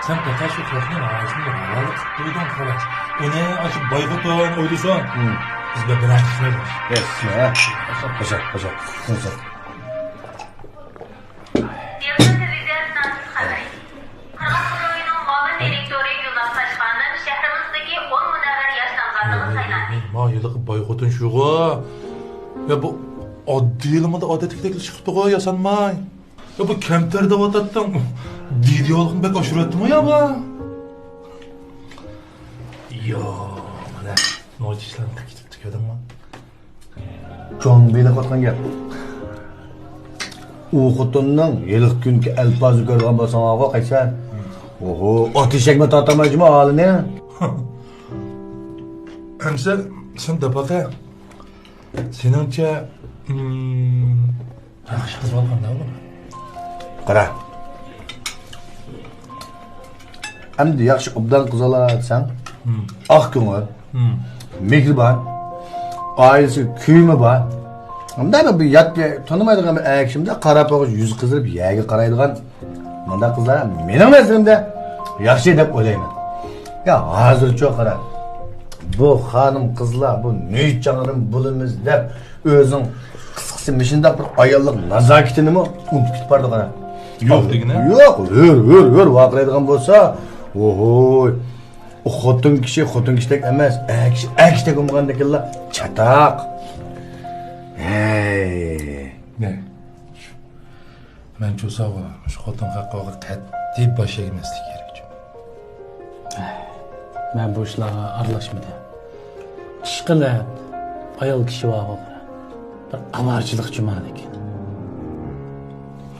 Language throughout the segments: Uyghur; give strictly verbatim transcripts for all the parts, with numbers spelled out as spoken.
سەن پەقەت شۇ توپنى ھازىرلا ھاۋالە قىلىپ قويدۇڭ، خالاس. ئۇنى ئاشۇ بايغۇتۇن ئويلىسۇن. ھىم. بىز بىر بىرەن قىلمايمىز. ياخشى، ھە؟ ياشا، ياشا. دىياز تېلېۋىزىيەسىنىڭ خەۋىرى. قىرغىز خۇدۇيىنىڭ مۇئاۋىن دىرېكتورى يۇناس تاشخانىم شەھىرىمىزدىكى ئون مۇنەۋۋەر ياش نامزاتىغا سايلاندى. ما ھېلىقى بايغۇتۇن شۇغۇ. يا، بۇ ئاددىيلىمىدا ئادەتتىكىدەكلا چىقىپتىغۇ، ياسانماي. يا، بۇ كەمتەر دەۋاتاتتىڭ. دىدىيالىقنى بەك ئاشۇرۇۋەتتىمۇ يا بۇ؟ يا، مانا، نوچى ئىشلارنى قىلىپ كېتىپتۇ، كۆردۈڭمۇ؟ چوڭ بېلىق ئاتقان گەپ. ئۇ خوتۇننىڭ ھېلىقى كۈنكى ئەلپازىنى كۆرگەن بولساڭغۇ، قەيسەر. ئوھو، ئات ئېشەكمۇ تارتالمايدىمۇ ھالىنى. ئەمىسە، سەن دەپ باقە. سېنىڭچە، ياخشى قىز بولغاندا بۇ. قارا. ئەمدى ياخشى ئوبدان قىز ئالا دېسەڭ، ئاق كۆڭۈل، مېھرىبان، ئائىلىسىگە كۆيۈمى بار. ئەمدى بىر يات تونۇمايدىغان بىر ئەر كىشىمدە قاراپ بولغۇچ يۈز قىزىرىپ يەرگە قارايدىغان مۇنداق قىزلار مېنىڭ نەزىرىمدە ياخشى دەپ ئويلايمەن. يا، ھازىرچۇ قارا. بۇ خانىم قىزلار، بۇ نۆيچاڭرىم بولىمىز دەپ ئۆزىنىڭ قىسقىسى مۇشۇنداق بىر ئاياللىق نازاكىتىنىمۇ ئۇنتۇپ كېتىپ بارىدۇ قارا. يوق دېگىنە؟ يوق، ھۆر، ھۆر، ھۆر ۋارقىرايدىغان بولسا، ۋوھوي. ئۇ خوتۇن كىشى خوتۇن كىشىدەك ئەمەس، ئەر كىشى ئەر كىشىدەك بولمىغاندىكىنلا چاتاق. ھەي. نە؟ مەنچۇ ساۋا، شۇ خوتۇن خەققىغا قەتئىي باش ئەگمەسلىك كېرەك. مەن بۇ ئىشلارغا ئارىلاشمىدىم. ئىشقىلىپ، ئايال كىشى بارغۇ، بىر ئاۋارىچىلىق جۇمالىكىن.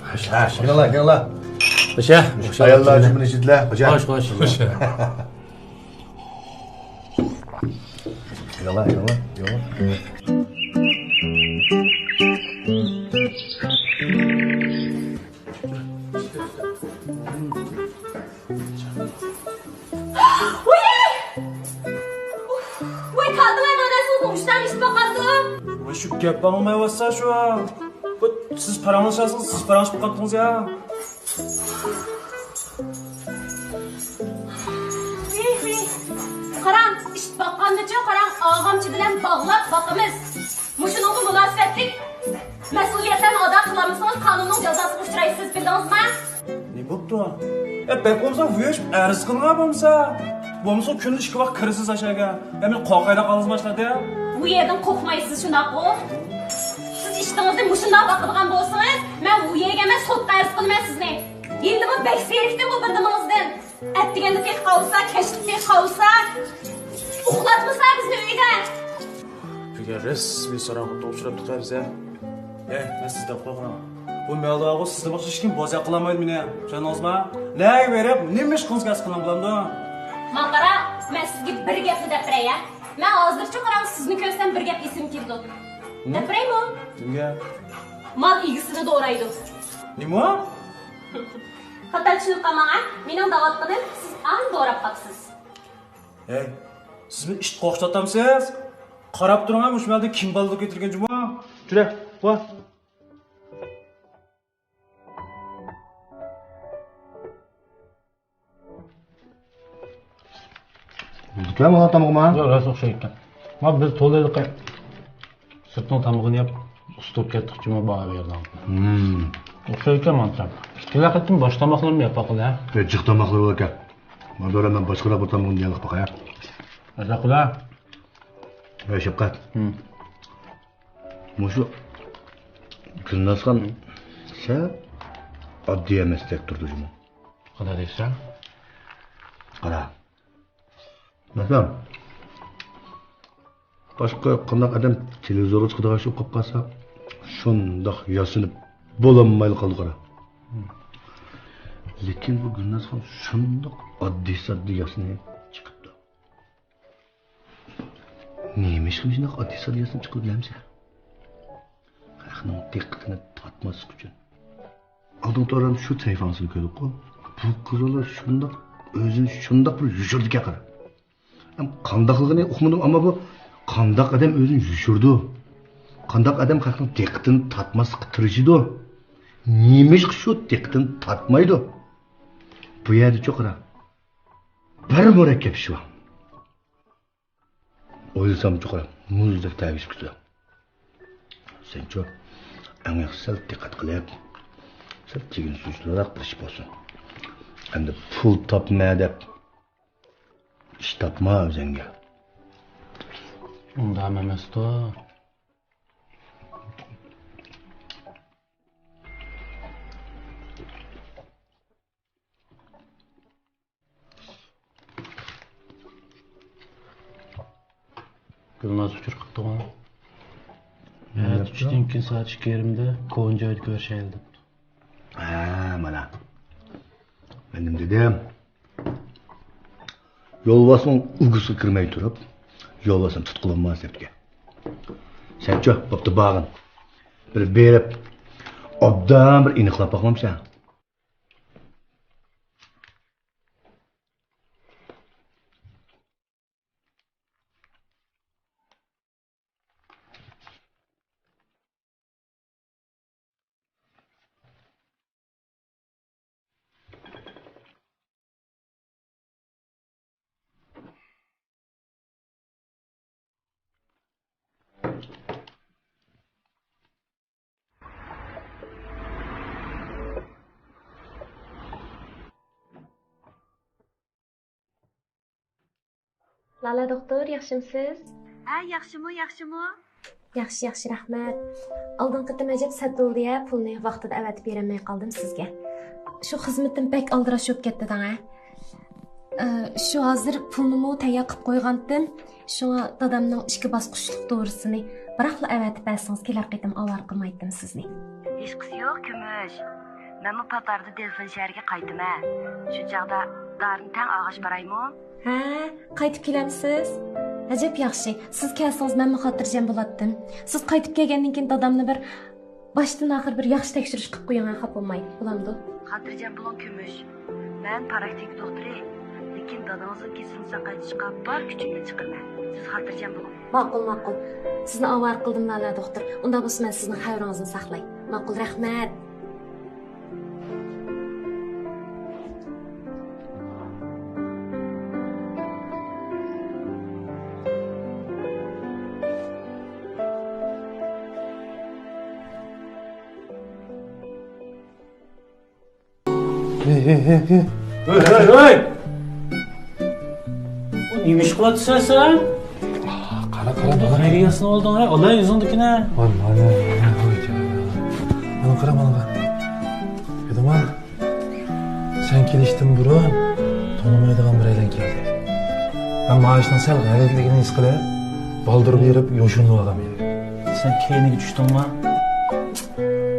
ھە، كېلىڭلار، كېلىڭلار. خوشە، ئاياللار جۇمىنى ئىچىدىلە، خوشە. خوش، خوش. خوش. يالا، يالا، يالا. ۋوي! ۋوي، تارتىڭ ئەمەن ئەسلىڭىزنى ئۇشتان ئىشىپ باقامدۇ؟ ۋوي، شۇ گەپ ئاڭلىمايۋاتسا شۇ. بۇ سىز پاراڭلىشاسىز، سىز پاراڭلىشىپ قاپتىڭىز يا. ھى، ھى. قاراڭ، ئىت باققاندىچۇ، قاراڭ، ئاغامچى بىلەن باغلاپ باقىمىز. مۇشۇنىڭغا مۇناسىۋەتلىك مەسئۇلىيەتلەرنى ئادا قىلالمىسىڭىز، قانۇننىڭ جازاسىغا ئۇچرايسىز، بىلدىڭىزمۇ؟ نېمە بوپتۇ؟ ئە، بەك بولمىسا ۋۇيۈشۈپ ئەرز قىلىڭا بولمىسا. بولمىسا كۈندە ئىككى ۋاق كىرىسىز ئاشەگە. ئە، مېنى قورقايلا قالىسىز باشلادى. ۋۇيەدىن قورقمايسىز شۇنداققۇ؟ سىز ئىشتىڭىزنى مۇشۇنداق باقىدىغان بولسىڭىز، مەن ۋۇيەگە ئەمەس، سوتقا ئەرز قىلىمەن سىزنى. ئەمدىمۇ بەك زېرىكتىم بۇ بىر نېمىڭىزدىن. ئەتىگەندە تېخى قالسا، كەچلىك تېخى قالسا، ئۇخلاتمىسا بىزنى ئۆيدە. بۈگۈن رەسمىي ساراڭغا توغرا ئۇچراپتۇق بىز ھە. ھە، مەن سىز دەپ قويغىنا. بۇ مەلۇ ئاغۇ سىزدىن باشقا ھېچكىم بوزەك قىلالمايدۇ مېنى. چۈشەندىڭىزما؟ نەگە بېرىپ نېمە ئىش قىلسا قىلىڭ بولامدۇ؟ ماڭ قارا، مەن سىزگە بىر گەپنى دەپ بېرەي ھە. مەن ھازىرچۇ قاراڭ سىزنى كۆرسەم بىر گەپ ئېسىمگە كېلىدۇ. دەپ بېرەيمۇ؟ نېمىگە؟ مال ئىگىسىنى دورايدۇ. نېمە؟ خاتا چۈشىنىپ قالماڭ ھە. مېنىڭ دەۋاتقىنىم سىز ئاڭ دوراپ قاپسىز. ھەي، سىزمۇ ئىت قوغۇشتاتامسىز؟ قاراپ تۇرۇڭ ھە، مۇشۇ مەلدە كىم بالدۇر كۆتۈرگەن جۇمۇ؟ جۈرە، ۋا. بولدىكەن مانا تامىقىما؟ ياق، راست ئوخشايدىكەن. ما بىز تولا ھېلىقى سىرتنىڭ تامىقىنى يەپ ئۇستۇرۇپ كەتتۇق جۇمۇ باھا بەردىڭ. ھىم. ئوخشايدىكەن مانا تام. كېلەر قېتىم باشقا تاماقلارمۇ يەپ باقىلى ھە. ئە، جىق تاماقلار باركەن. مانا مەن باشقىراق بىر تامىقنى يەپ باقاي ھە. ئەزەقۇلا. ھەي شەپقەت. ھىم. مۇشۇ گۈلنازخان سەل ئاددىي ئەمەستەك تۇرىدۇ جۇمۇ. قانداق دەيسەن؟ قارا. مەسىلەن، باشقا قانداق ئادەم تېلېۋىزورغا چىقىدىغان ئىش بولۇپ قالسا، شۇنداق ياسىنىپ بولالمايلا قالىدۇ قارا. لېكىن بۇ گۈلنازخان شۇنداق ئاددىي-ساددىي ياسىنىپ چىقىپتۇ. نېمە ئىشقا مۇشۇنداق ئاددىي-ساددىي ياسىنىپ چىقىدۇ بىلەمسەن؟ خەقنىڭ دىققىتىنى تارتماسلىق ئۈچۈن. ئالدىنقى توردا شۇ سەھىپىڭىزنى كۆردۇققۇ. بۇ قىز بالا شۇنداق ئۆزىنى شۇنداق بىر يوشۇرىدىكەن قارا. ھەم قانداقلىقىنى ئۇقمىدىم، ئەمما بۇ قانداق ئادەم ئۆزىنى يوشۇرىدۇ؟ قانداق ئادەم خەقنىڭ دىققىتىنى تارتماسلىققا تىرىشىدۇ؟ نېمىشقا شۇ دىققىتىنى تارتمايدۇ؟ بۇ يەردىچۇ قارا، بىر مۇرەككەپ ئىش بار. ئويلىسامچۇ قارا، مۇزدەك تەۋىشىپ كېتىدۇ. سەنچۇ، ئەڭ ياخشىسى سەل دىققەت قىلىپ، سەل تېگىن سۇيۇشلۇقراق بىر ئىش بولسۇن. ئەمدى پۇل تاپما دەپ ئىش تاپما ئۆزۈڭگە. ئۇنداق ئەمەستۇ. گۈلناز ئۇچۇر قىپتىغۇ. ھە، دەپتۇ؟ چۈشتىن كېيىن سائەت ئىككى يېرىمدە كونا جايدا كۆرۈشەيلى دەپتۇ. ھە، مانا. مەن نېمە دېدىم؟ يولۋاسنىڭ ئۇگىسىغا كىرمەي تۇرۇپ، يولۋاسنى تۇتقىلى بولماس دەپتىكەن. سەنچۇ، بوپتۇ بارغىن. بىر بېرىپ، ئوبدان بىر ئېنىقلاپ باقمامسەن؟ لالە دوختۇر، ياخشىمسىز؟ ھە، ياخشىمۇ، ياخشىمۇ؟ ياخشى، ياخشى، رەھمەت. ئالدىنقى قېتىم ئەجەب سەت بولدى يا، پۇلنى ۋاقتىدا ئەۋەتىپ بېرەلمەي قالدىم سىزگە. شۇ خىزمىتىم بەك ئالدىراش بولۇپ كەتتى دەڭە. ئە، شۇ ھازىر پۇلنىمۇ تەييار قىلىپ قويغانتىم. شۇڭا دادامنىڭ ئىككى باسقۇچلۇق دورىسىنى بىراقلا ئەۋەتىپ بەرسىڭىز، كېلەر قېتىم ئاۋارە قىلمايتتىم سىزنى. ھېچقىسى يوق، كۈمۈش. مەنمۇ پات ئارىدا دېلفىن شەھىرىگە قايتىمەن. شۇ چاغدا دارىنى تەڭ ئالغاچ بارايمۇ؟ ھە، قايتىپ كېلەمسىز؟ ئەجەب ياخشى. سىز كەلسىڭىز مەنمۇ خاتىرجەم بولاتتىم. سىز قايتىپ كەلگەندىن كېيىن دادامنى بىر باشتىن ئاخىر بىر ياخشى تەكشۈرۈش قىلىپ قويۇڭ، خاپا بولماي. بولامدۇ؟ خاتىرجەم بولۇڭ، كۈمۈش. مەن پراكتىكا دوختۇرى، لېكىن دادىڭىزنىڭ كېسىلىنى ساقايتىشقا بار كۈچۈمنى چىقىرىمەن. سىز خاتىرجەم بولۇڭ. ماقۇل، ماقۇل. سىزنى ئاۋارە قىلدىم، لالە دوختۇر. ئۇنداق بولسا مەن سىزنىڭ خەۋىرىڭىزنى ساقلاي. ماقۇل، رەھمەت. ھەي، ھەي، ھەي، ھەي. ھەي، ھەي، ھەي! ئۇ نېمە ئىش قىلىۋاتىسەن سەن؟ قارا، قارا، مانا. خەيرىيەسىنى ئالدىڭ، ھەي، ئالاي يۈزۈڭدىكىنى. ۋاي، مانا، مانا، ۋاي، جانىم. مانا قارا، مانا. كۆردۈڭمۇ؟ سەن كېلىشتىن بۇرۇن تونۇمايدىغان بىرەيلەن كەلدى. مەن مائاشنىڭ سەل غەلىتىلىكىنى ھېس قىلىپ، بالدۇر بېرىپ يوشۇرۇنۇۋالغان ئىدىم. سەن كەينىگە چۈشتۈڭمۇ؟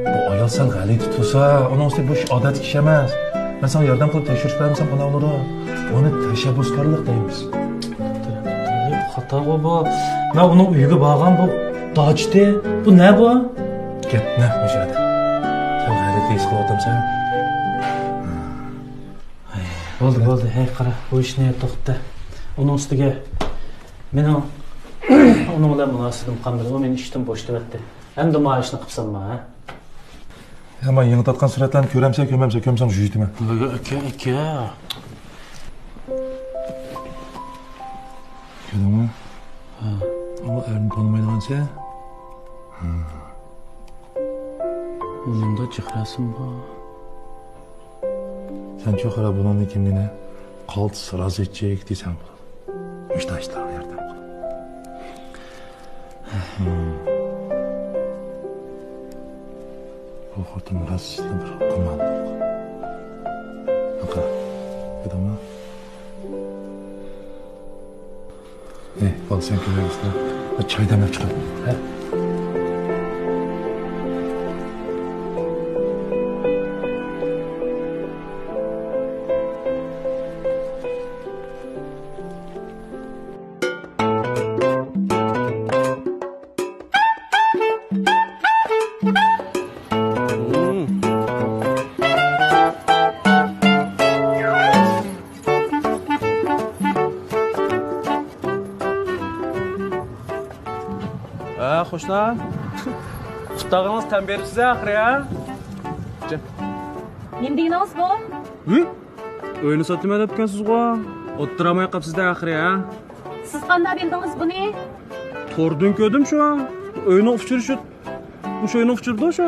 بۇ ئايال سەل غەلىتە تۇرسا، ئۇنىڭ ئۈستىگە بۇ ئىش ئادەتتىكى ئىش ئەمەس. مەن ساڭا ياردەم قىلىپ تەكشۈرۈپ بەرمىسەم قانداق بولىدۇ؟ بۇنى تەشەببۇسكارلىق دەيمىز. خاتاغۇ بۇ. مەن ئۇنىڭ ئۆيىگە بارغان، بۇ داچىتى. بۇ نە بۇ؟ گەپ نەق مۇشۇ يەردە. سەن غەلىتە ھېس قىلىۋاتامسەن؟ ھەي، بولدى، بولدى. ھەي، قارا، بۇ ئىشنى توختىتە. ئۇنىڭ ئۈستىگە مېنىڭ ئۇنىڭ بىلەن مۇناسىۋىتىم قالمىدى. ئۇ مېنى ئىشتىن بوشىتىۋەتتى. ئەمدى مانا ئىشنى قىپسانما، ھە؟ يا، مانا يېڭى تارتقان سۈرەتلەرنى كۆرەمسەن، كۆرمەمسەن، كۆرمىسەڭ جۈيتىمەن. ئاكا، ئاكا، ئاكا. كۆردۈڭمۇ؟ ھە. ئۇ ئەرنى تونۇمايدىغانسەن؟ ھە. مۇنىڭدا جىق رەسىم بار. سەن چوقۇرا بۇنىڭدىن كېيىن مېنى قالتىس رازۋېدچىك دېسەڭ بولىدۇ. مۇشۇنداق ئىشلارغا ياردەم قىل. بۇ خوتۇن راستلا بىر گۇمانلىق. باقا، كۆردۈڭمۇ؟ ئەي، بال، سەن كېلەيسىلە. بىر چاي دەملەپ چىقاي. ھە؟ ھە، قوشنا. پۇتاغىڭىز تەم بېرىپسىز ئاخىرى، ھە؟ نېمە دېگىنىڭىز بۇ؟ ھە؟ ئۆينى ساتىمەن دەپكەنسىزغۇ؟ ئولتۇرالماي قاپسىز-دە ئاخىرى، ھە؟ سىز قانداق بىلدىڭىز بۇنى؟ توردىن كۆردۈم شۇ. ئۆينىڭ ئۇچۇرى شۇ. مۇشۇ ئۆينىڭ ئۇچۇرىدۇ شۇ.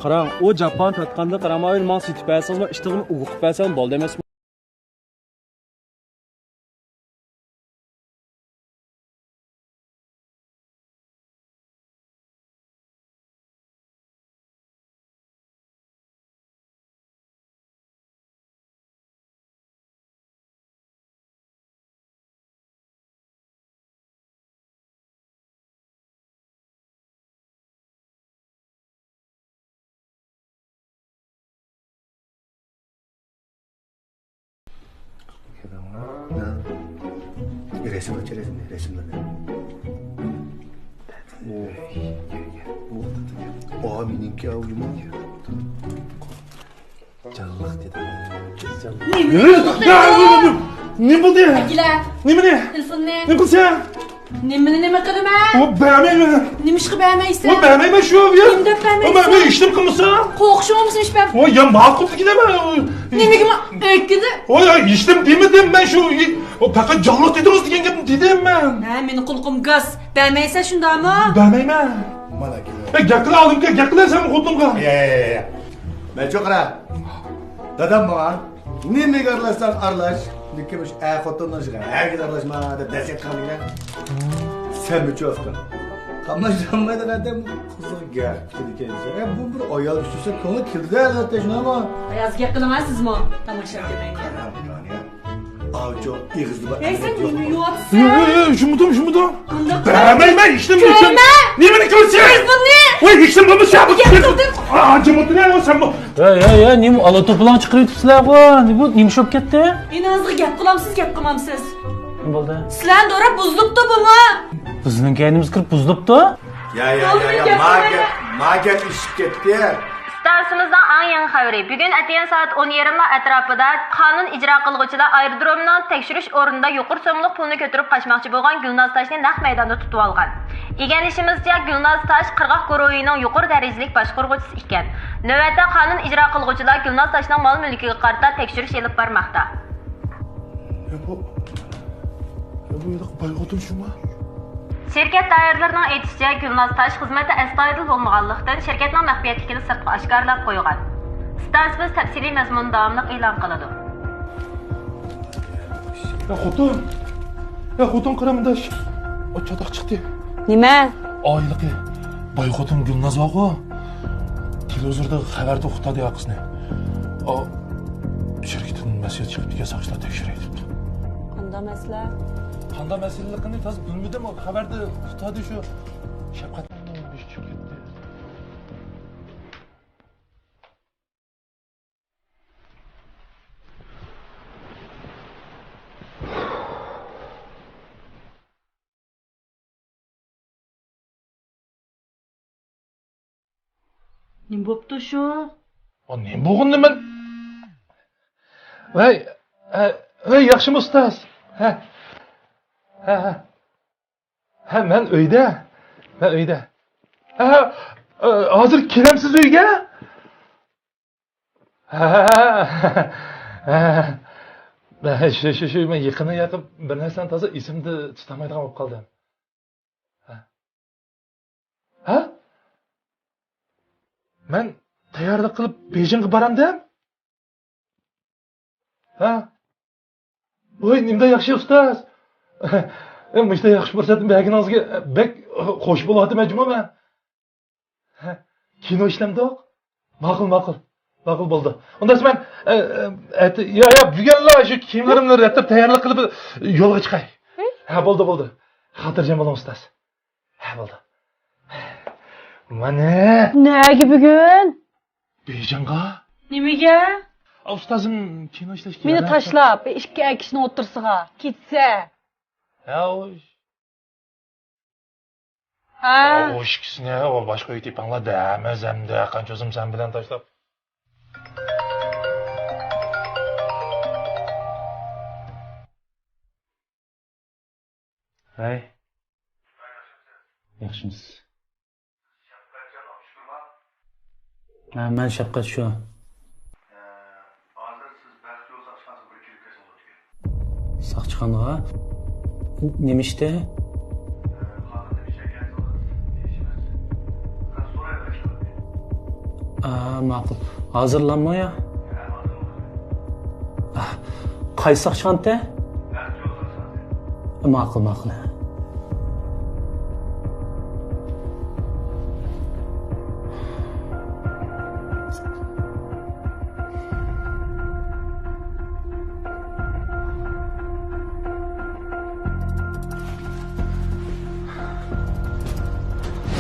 قاراڭ، ئۇ جاپانى تارتقاندا قارىماي ماڭا سېتىپ بەرسىڭىز، مەن ئىشتىغىمنى ئۇۋا قىلىپ بەرسەم بولدى ئەمەسمۇ؟ رەسىم ئاچ، رەسىمنى، رەسىملەرنى. ئۇ، ئۇ، ئا، مېنىڭكى ئاۋۇ يۇمۇر. جانلىق دېدىم. نېمە؟ نېمە بولدى؟ ئەكىلە. نېمىنى؟ تېلېفوننى. نېمە قىلسا؟ نېمىنى نېمە قىلىمەن؟ ئۇ بەرمەيمەن. نېمىشقا بەرمەيسەن؟ ئۇ بەرمەيمەن شۇ. نېمە دەپ بەرمەيسەن؟ ئۇ مەن ھېچنېمە قىلمىسام. قورقۇشۇڭمۇ ئىش بەر. ئۇ يا ماقۇل دېگىنە مەن. نېمىگە ما-، ئەكىلە. ئۇ يا ھېچنېمە دېمىدىم مەن شۇ. ئۇ پەقەت جانلىق دېدىڭىز دېگەن گەپنى دېدىم مەن. ھە، مېنىڭ قۇلىقىم گاس. بەرمەيسەن شۇنداقمۇ؟ بەرمەيمەن. مانا كېلە. ئە، گەپ قىلە ئالدىمكەن، گەپ قىلە سەن خوتۇنغا. يا، يا، يا، يا. مەن چوقرا. دادام ماڭا نېمىگە ئارىلاشساڭ ئارىلاش، لېكىن مۇشۇ ئەر خوتۇننىڭ ئىشىغا ھەرگىز ئارىلاشما دەپ نەسىھەت قىلغان. سەنمۇ چۇۋاققىن. قاملاشتۇرالمايدىغان ئادەم قىزىغا گەپ قىلىدىكەن. ئە، بۇ بىر ئايال كىشى بولسا كۆڭلى كېلىدۇ ئەلۋەتتە، شۇنداقمۇ؟ ئاياز گەپ قىلىڭە سىزمۇ. تاماشا قىلمايدىكەن. ئاۋۇ ئېغىزدا بار. ھەي، سەن نېمە يۇۋاپسەن؟ ئەي، ئەي، ئەي، شۇمۇدۇم، شۇمۇدۇم. قانداق؟ بەرمەيمەن، ھېچنېمە. كۆرمە! نېمىنى كۆرسەن؟ تېلېفوننى! ۋاي، ھېچنېمە بولمىسا، بۇ تېلېفون. ئا، جىم ئولتۇر، سەنمۇ. ھەي، ھەي، ھەي، نېمە ئالا توپىلاڭ چىقىرىۋېتىپسىلەر بۇ؟ نېمە، نېمە ئىش بولۇپ كەتتى؟ ئىنىڭىزغا گەپ قىلامسىز، گەپ قىلمامسىز؟ نېمە بولدى؟ سىلەرنى دوراپ بۇزۇلۇپتۇ بۇمۇ. بىزنىڭ كەينىمىزگە كىرىپ بۇزۇلۇپتۇ. يا، يا، يا، يا، ما گەپ، ما گەپ ئېشىپ كەتتى. ئىستانسىمىزنىڭ ئەڭ يېڭى خەۋىرى. بۈگۈن ئەتىگەن سائەت ئون يېرىملار ئەتراپىدا قانۇن ئىجرا قىلغۇچىلار ئايرودرومنىڭ تەكشۈرۈش ئورنىدا يۇقىرى سوملۇق پۇلنى كۆتۈرۈپ قاچماقچى بولغان گۈلناز تاشنى نەق مەيداندا تۇتۇۋالغان. ئىگىلىنىشىمىزچە، گۈلناز تاش قىرغاق گۇرۇھىنىڭ يۇقىرى دەرىجىلىك باشقۇرغۇچىسى ئىكەن. نۆۋەتتە قانۇن ئىجرا قىلغۇچىلار گۈلناز تاشنىڭ مال-مۈلكىگە قارىتا تەكشۈرۈش ئېلىپ بارماقتا. يا بۇ، يا بۇ ھېلىقى باي خوتۇن شۇمۇ؟ شىركەت دائىرىلىرىنىڭ ئېيتىشىچە، گۈلناز تاش خىزمەتتە ئەستايىدىل بولمىغانلىقتىن، شىركەتنىڭ مەخپىيەتلىكىنى سىرتقا ئاشكارىلاپ قويغان. ئىستانسىمىز تەپسىلىي مەزمۇننى داۋاملىق ئېلان قىلىدۇ. يا خوتۇن! يا خوتۇن، قارا مۇنداش! ئۇ چاتاق چىقتى. نېمە؟ ئايلىقى باي خوتۇن گۈلناز بارغۇ. تېلېۋىزوردا خەۋەردە ئۇقتۇردى يا قىزنى. ئا، شىركىتىدىن مەسئۇل چىقىپتىكەن، ساقچىلار تەكشۈرەي دەپتۇ. قانداق مەسىلە؟ قانداق مەسىلىلىكىنى تازا بىلمىدىم، خەۋەردە ئۇقتۇردى شۇ. شەپقەتنىڭ بېشى چىقىپ كەتتى. نېمە بوپتۇ شۇ؟ ئا، نېمە بولغىنىنى مەن. ۋەي، ھە، ۋەي، ياخشىمۇ ئۇستاز؟ ھە. ھە، ھە. ھە، مەن ئۆيدە. مەن ئۆيدە. ھە، ھە، ھازىر كېلەمسىز ئۆيگە؟ ھە، ھە، ھە، ھە. شۇ، شۇ، شۇ، مەن يېقىندا ياقىپ بىر نەرسىنى تازا ئېسىمدە تۇتالمايدىغان بولۇپ قالدىم. ھە؟ ھە؟ مەن تەييارلىق قىلىپ بېيجىڭغا بارامدىم؟ ھە؟ ۋاي، نېمىدە ياخشى ئۇستاز! مۇشۇنداق ياخشى پۇرسەتنى بەرگىنىڭىزگە بەك خوش بولۇۋاتىمەن جۇمۇ مەن. ھە، كىنو ئىشلەمدۇق؟ ماقۇل، ماقۇل. ماقۇل بولدى. ئۇنداق مەن، ئە، ئە، ئەتە، يا، يا، بۈگۈنلا شۇ كىيىملىرىمنى رەتلەپ تەييارلىق قىلىپ يولغا چىقاي. ھە؟ ھە، بولدى، بولدى. خاتىرجەم بولۇڭ، ئۇستاز. ھە، بولدى. مانا. نەگە بۈگۈن؟ بېيجىڭغا. نېمىگە؟ ئا، ئۇستازىم كىنو ئىشلەشكە. مېنى تاشلاپ، ئىككى ئەر كىشىنىڭ ئوتتۇرىسىغا كېتىسە. ھە، ئۇ ھە. ئۇ ئىككىسىنى باشقا ئۆيگە تېپىڭلار دەمەز ئەمدى، قانچە ئۇزۇن سەن بىلەن تاشلاپ. ھەي. ياخشىمۇسىز؟ ھە، مەن شەپقەت شۇ. ھە، ھازىر سىز بەخت يول ساقچىخانىسىغا بىر كېلىپ كەلسىڭىز بولىدىكەن. ساقچىخانىغا؟ نېمە ئىشتا؟ ھە، قانداق نېمە ئىشتا ئىكەنسىڭىز دېيىشىمىز. ھە، سورايلى ئاشۇلارنى. ئا، ماقۇل. ھازىرلاممۇ يا؟ ھە، ھازىرلا. ئا، قايسى ساقچىخانا؟ بەخت يول ساقچىخانىسى. ماقۇل، ماقۇل.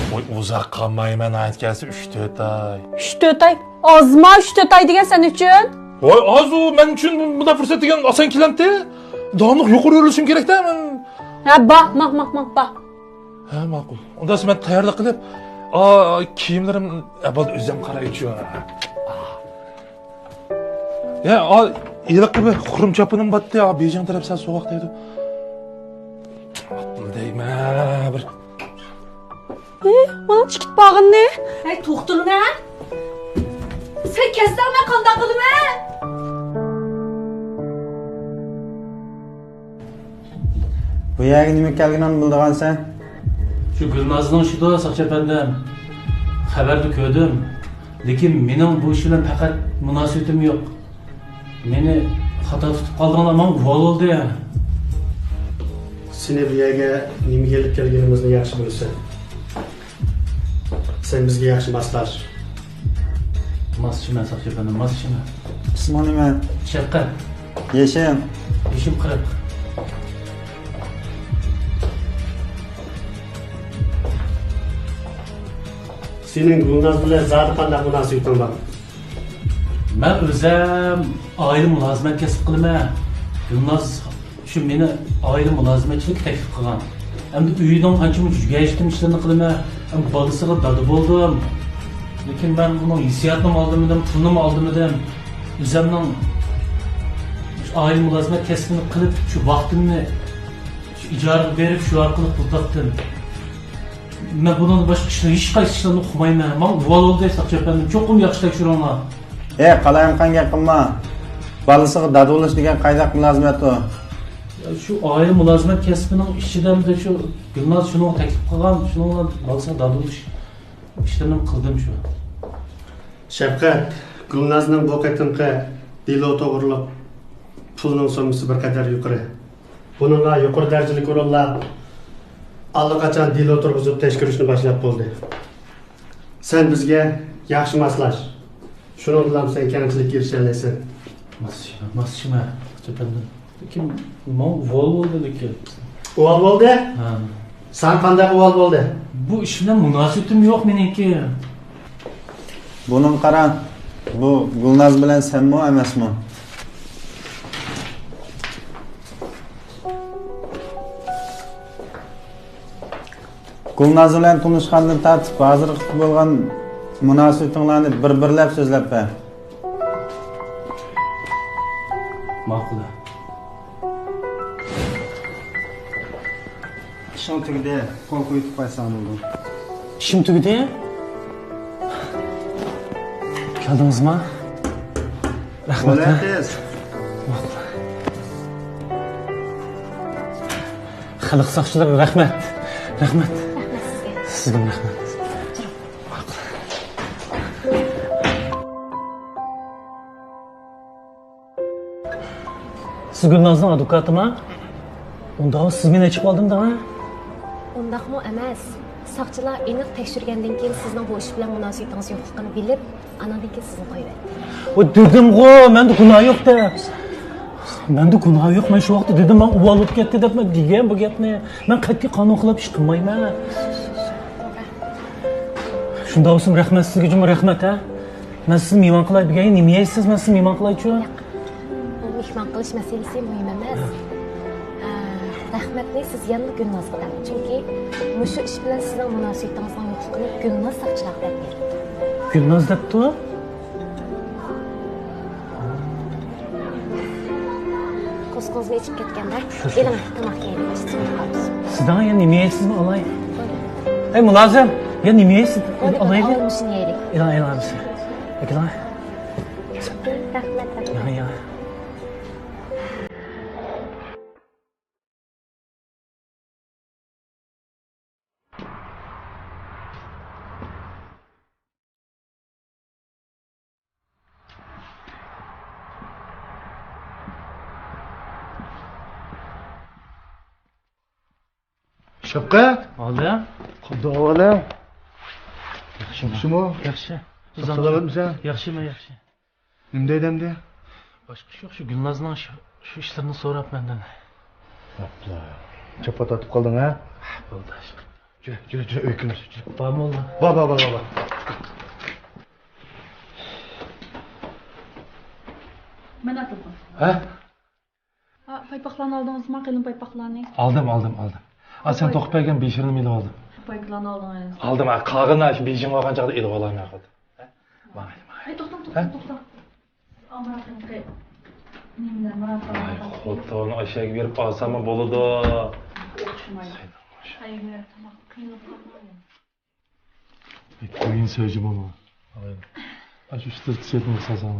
ۋوي، ئۇزاق قالمايمەن، ناھايىتى كەلسە ئۈچ تۆت ئاي. ئۈچ تۆت ئاي؟ ئازما ئۈچ تۆت ئاي دېگەن سەن ئۈچۈن؟ ۋوي، ئاز ئۇ، مەن ئۈچۈن بۇنداق پۇرسەت دېگەن ئاسان كېلەمتى؟ داۋاملىق يۇقىرى ئۆرلىشىم كېرەكتە مەن. ھە، با، ماڭ، ماڭ، ماڭ، با. ھە، ماقۇل. ئۇنداقسا مەن تەييارلىق قىلىپ، ئا، كىيىملىرىم، ئە، بولدى، ئۆزۈم قارايچۇ. يا، ئا، ھېلىقى بىر خۇرۇم چاپىنىم باتتى، ئا، بېيجىڭ تەرەپ سەل سوغۇق دەيدۇ. دەيمەن بىر. ئى، مانا چىقىپ بارغىنى. ھەي، توختىلىمە. سەن كەلسەڭ مەن قانداق قىلىمەن؟ بۇ يەرگە نېمە كەلگىنىڭنى بىلىدىغانسەن؟ شۇ گۈلنازنىڭ ئىشىدۇ، ساقچى ئەپەندىم. خەۋەردە كۆردۈم. لېكىن مېنىڭ بۇ ئىش بىلەن پەقەت مۇناسىۋىتىم يوق. مېنى خاتا تۇتۇپ قالدىڭلار، ماڭا ئۇۋال بولدى. سېنى بۇ يەرگە نېمىگە ئېلىپ كەلگىنىمىزنى ياخشى بىلىسەن. سەن بىزگە ياخشى ماسلاش. ماسلىشىمەن، ساقچى ئەپەندىم، ماسلىشىمەن. ئىسمىڭ نېمە؟ شەپقەت. يېشىڭ؟ يېشىم قىرىق. سېنىڭ گۈلناز بىلەن زادى قانداق مۇناسىۋىتىڭ بار؟ مەن ئۆزۈم ئائىلە مۇلازىمەت كەسىپ قىلىمەن. گۈلناز شۇ مېنى ئائىلە مۇلازىمەتچىلىككە تەكلىپ قىلغان. ئەمدى ئۆيىنىڭ قانچە مۇنچە يۈگەشتىم ئىشلىرىنى قىلىمەن. ئەمدى بالىسىغا دادا بولدۇم. لېكىن مەن ئۇنىڭ ھېسسىياتىنىمۇ ئالدىمىدىم، پۇلىنىمۇ ئالدىمىدىم. ئۆزۈمنىڭ شۇ ئائىلە مۇلازىمەت كەسپىنى قىلىپ، شۇ ۋاقتىمنى شۇ ئىجارىگە بېرىپ، شۇ ئارقىلىق پۇل تاپتىم. مەن بۇنىڭدىن باشقا ئىشلار، ھېچقايسى ئىشلارنى ئۇقمايمەن. ماڭا ئۇۋال بولدى، ساقچى ئەپەندىم. چوقۇم ياخشى تەكشۈرۈڭلار. ھەي، قالايمىقان گەپ قىلما. بالىسىغا دادا بولۇش دېگەن قايداق مۇلازىمەت ئۇ؟ يا، شۇ ئائىلە مۇلازىمەت كەسپىنىڭ ئىچىدە شۇ گۈلناز شۇنىڭغا تەكلىپ قىلغان، شۇنىڭ بىلەن بالىسىغا دادا بولۇش ئىشلىرىنى قىلدىم شۇ. شەپقەت، گۈلنازنىڭ بۇ قېتىمقى دېلو توغرۇلۇق پۇلنىڭ سوممىسى بىر قەدەر يۇقىرى. بۇنىڭغا يۇقىرى دەرىجىلىك ئورۇنلار ئاللىقاچان دېلو تۇرغۇزۇپ تەكشۈرۈشنى باشلاپ بولدى. سەن بىزگە ياخشى ماسلاش. شۇنىڭ بىلەن سەن كەڭچىلىككە ئېرىشەلەيسەن. ماسلىشىمەن، ماسلىشىمەن، ساقچى ئەپەندىم. لېكىن ماڭا ئۇۋال بولدى، لېكىن. ئۇۋال بولدى؟ ھە. ساڭا قانداق ئۇۋال بولدى؟ بۇ ئىش بىلەن مۇناسىۋىتىم يوق مېنىڭكى. بۇنىڭغا قارا، بۇ گۈلناز بىلەن سەنمۇ ئەمەسمۇ؟ گۈلناز بىلەن تونۇشقاندىن تارتىپ ھازىرغىچە بولغان مۇناسىۋىتىڭلارنى بىر-بىرلەپ سۆزلەپ بەر. ماقۇل. ئىشىڭ تۈگىدى، قول قويۇپ قويساڭ بولدى. ئىشىم تۈگىدى. كەلدىڭىزما؟ رەھمەت. بولدى، ھە؟ تېز. خەلق ساقچىلىرى، رەھمەت. رەھمەت. رەھمەت سىزگە. سىزگىمۇ رەھمەت. سىز گۈلنازنىڭ ئادۋوكاتىما؟ ئۇنداق سىز مېنى ئېچىپ ئالدىم دەڭە. ئۇنداقمۇ ئەمەس. ساقچىلار ئېنىق تەكشۈرگەندىن كېيىن سىزنىڭ بۇ ئىش بىلەن مۇناسىۋىتىڭىز يوقلۇقىنى بىلىپ، ئاندىن كېيىن سىزنى قويۇۋەتتى. ۋە دېدىمغۇ، مەندە گۇناھ يوق دەپ. مەندە گۇناھ يوق، مەن شۇ ۋاقىتتا دېدىم، ماڭا ئۇۋال بولۇپ كەتتى دەپ مەن دېگەن بۇ گەپنى. مەن قەتئىي قانۇن خىلاپ ئىش قىلمايمەن. شۇنداق بولسىمۇ رەھمەت سىزگە جۇمۇ، رەھمەت، ھە؟ مەن سىزنى مېھمان قىلاي دېگەن، نېمە يەيسىز، مەن سىزنى مېھمان قىلايچۇ؟ ياق، بۇ مېھمان قىلىش مەسىلىسى مۇھىم ئەمەس. ئە، رەھمەتنى سىز يەنىلا گۈلنازغا بەرمەڭ، چۈنكى مۇشۇ ئىش بىلەن سىزنىڭ مۇناسىۋىتىڭىزنىڭ يوقلۇقىنى گۈلناز ساقچىلارغا دەپ بەردى. گۈلناز دەپتۇ؟ قورسىقىڭىزنى ئېچىپ كەتكەندە، ئېلىڭ، تاماق يەيلى، ئاچ سۇنى قالدۇرسۇن. سىزدىن يەنە نېمە يەيسىزمۇ ئالاي؟ بولدى. ئەي، مۇلازىم، يەنە نېمە يەيسىز؟ بولدى، بولدى، ئالايلى. ئاۋۋال مۇشۇنى يەيلى. ئېلىڭ، ئېلىڭ، ھەممىسى. ئەكېلىڭە. رەھمەت، رەھمەت. يېڭى، يېڭى. شەپقەت! ئالدى. قانداق ئەھۋالىڭ؟ ياخشىمۇ؟ ياخشىمۇ؟ ياخشى. ساق سالامەتمىسەن؟ ياخشىمەن، ياخشى. نېمە دەيدۇ ئەمدى؟ باشقا ئىش يوق، شۇ گۈلنازنىڭ شۇ، شۇ ئىشلىرىنى سوراپ مەندىن. ئاپلا. چاپا تارتىپ قالدىڭ ھە؟ بولدى ئاشىق. جۈر، جۈر، جۈر، ئۆيگە كىرىمىز. بارمۇ ئۇلار؟ بار، بار، بار، بار، بار. مەن ئاتلىدىم. ھە؟ ھا، پايپاقلارنى ئالدىڭىزمۇ؟ قېلىن پايپاقلارنى. ئالدىم، ئالدىم، ئالدىم. ئا، سەن توقۇپ بەرگەن بېشىرنىمۇ ئېلىۋالدىم. پايپاقلارنى ئالدىڭىز. ئالدىم، ھا، قالغىنىنى شۇ بېيجىڭغا بارغان چاغدا ئېلىۋالاي مەن خۇد. ھە؟ ماڭايلى، ماڭايلى. ئەي، توختاڭ، ھە؟ توختاڭ، توختاڭ. ئا، مۇراتنىڭكى نېمىلەر، مۇرات. ئاي، خۇد، ئۇنى ئاشۇ يەرگە بېرىپ ئالساممۇ بولىدۇ. ئوخشىمايدۇ. سەيدىن ئوخشايدۇ. ئەي، تاماق قىينىلىپ قالمايلى. قويۇن سۆيجى بولما. ئاشۇ ئۈستىدىكى سېتىڭ سازاڭ.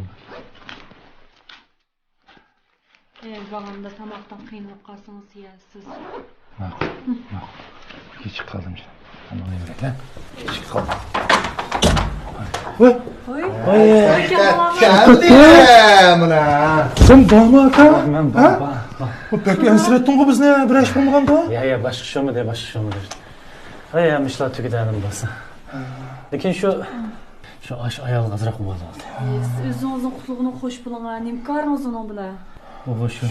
ئەي، بارغاندا تاماقتىن قىينىلىپ قالسىڭىز يەسىز. ماقۇل، ماقۇل. كېچىكىپ قالدىم جېنىم. ئانا، مانا بېرەي، ھە؟ كېچىكىپ قالدىم. ۋاي! ۋاي! كەلدى مانا. سەن بارمۇ ئاكا؟ مەن بار، ھە؟ بار، بار. بۇ بەك ئەنسىرەتتىڭغۇ بىزنى، بىر ئىش بولمىغاندا؟ يا، يا، باشقا ئىش بولمىدى، باشقا ئىش بولمىدى. ھەي، ھەممە ئىشلار تۈگىدى ئەمدى بولسا. لېكىن شۇ، شۇ ئاش ئايالغا ئازراق ئۇۋال بولدى. سىز ئۆزىڭىزنىڭ قۇتلۇقىنى خوش بولۇڭا، نېمە كارىڭىز ئۇنىڭ بىلەن؟ ئۇ شۇ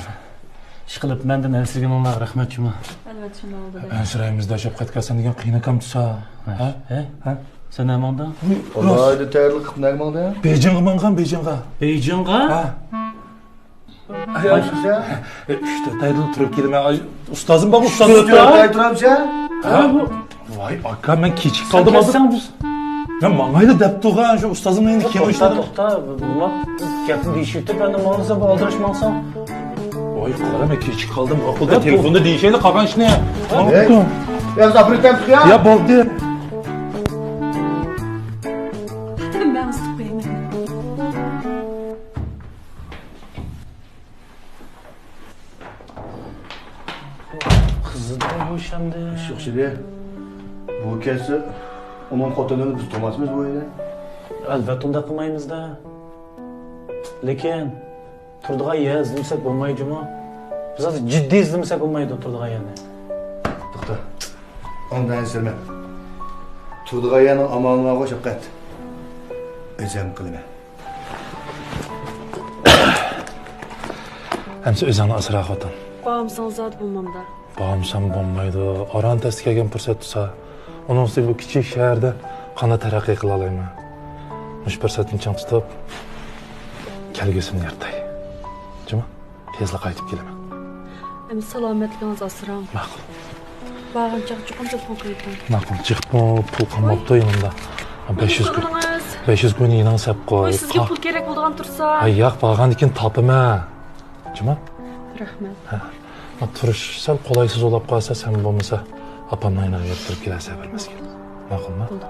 ئىشقىلىپ مەندىن ئەنسىرىگىنىڭلارغا رەھمەت جۇمۇ. ئەلۋەتتە، شۇنداق بولدى. ئەنسىرەيمىز دە، شەپقەتكە سەن دېگەن قىينىكام تۇسا. ھە؟ ھە؟ ھە؟ سەن نەماڭدا؟ ئالاھىدە تەييارلىق قىلىپ نەگە ماڭدى؟ بېيجىڭغا ماڭغان، بېيجىڭغا. بېيجىڭغا؟ ھە. ئۈچ تۆت ئايدىن تۇرۇپ كېلىمەن. ئۇستازىم بار، ئۇستازىم. ئۈچ تۆت ئاي تۇرامسەن؟ ھە، بۇ. ۋاي ئاكا، مەن كېچىكىپ قالدىم ھازىر. مەن ماڭايلا دەپ تۇرغان شۇ ئۇستازىمنىڭ يېنىغا كېيىن توختا، توختا، بۇ، بۇ، بۇ گەپنى دېيىشىۋېتىپ، ئەمدى ماڭسا، بۇ ئالدىراش ماڭسا. ۋاي قارا، مەن كېچىكىپ قالدىم. ماقۇلدا تېلېفوندا دېيىشەيلى قالغان ئىشنى. يا، يا، بولدى. مەن ئۇزىتىپ قويىمەن. قىزىدا يوشاندى. ئىش يوق شىدى. بۇ كەلسە، ئۇنىڭ خوتۇنىنى بىز تۇرماسمىز بۇ ئۆيدە. ئەلۋەتتە ئۇنداق قىلمايمىز-دە. لېكىن تۇرىدىغان يەر ئىزدىمىسەك بولمايدۇ جۇمۇ. بىز ھازىر جىددىي ئىزدىمىسەك بولمايدۇ تۇرىدىغان يەرنى. توختا. ئاندىن ئەنسىرىمە. تۇرىدىغان يەرنىڭ ئامالى بارغۇ شەپقەت. ئۆزۈم قىلىمەن. ئەمسە ئۆزۈڭنى ئاسرا خوتۇن. بارمىسىڭىز زادى بولمامدا. بارمىسام بولمايدۇ. ئاران تەستە كەلگەن پۇرسەت تۇرسا، ئۇنىڭ ئۈستىگە بۇ كىچىك شەھەردە قانداق تەرەققىي قىلالايمەن؟ مۇشۇ پۇرسەتنى چىڭ تۇتۇپ، كەلگۈسىمنى يارىتاي. جۇمۇ؟ تېزلا قايتىپ كېلىمەن. ئەمدى سالامەتلىكىڭىزنى ئاسراڭ. ماقۇل. بارغان چاغ چوقۇم تېلېفون قىلىڭ. ماقۇل، جىقمۇ پۇل قالماپتۇ يېنىمدا. بەش يۈز كوي. بەش يۈز كوينى يېنىڭ سەپ قوي. سىزگە پۇل كېرەك بولىدىغان تۇرسا. ھە، ياق، بارغاندىن كېيىن تاپىمەن. جۇمۇ؟ رەھمەت. ھە. تۇرۇش سەل قولايسىز بولاپ قالسا، سەن بولمىسا ئاپامنىڭ يېنىغا بېرىپ تۇرۇپ كېلەرسەن بىر مەزگىل. ماقۇلمۇ؟ بولدى.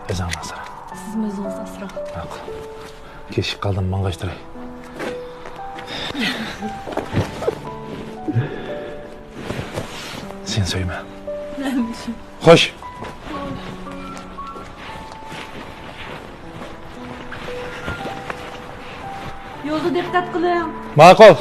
ئۆزۈڭنى ئاسرا. سىزمۇ ئۆزىڭىزنى ئاسراڭ. ماقۇل. كېچىكىپ قالدىم، ماڭغاچ تۇراي. سېنى سۆيىمەن. خوش. يولدا دىققەت قىلىڭ. ماقۇل.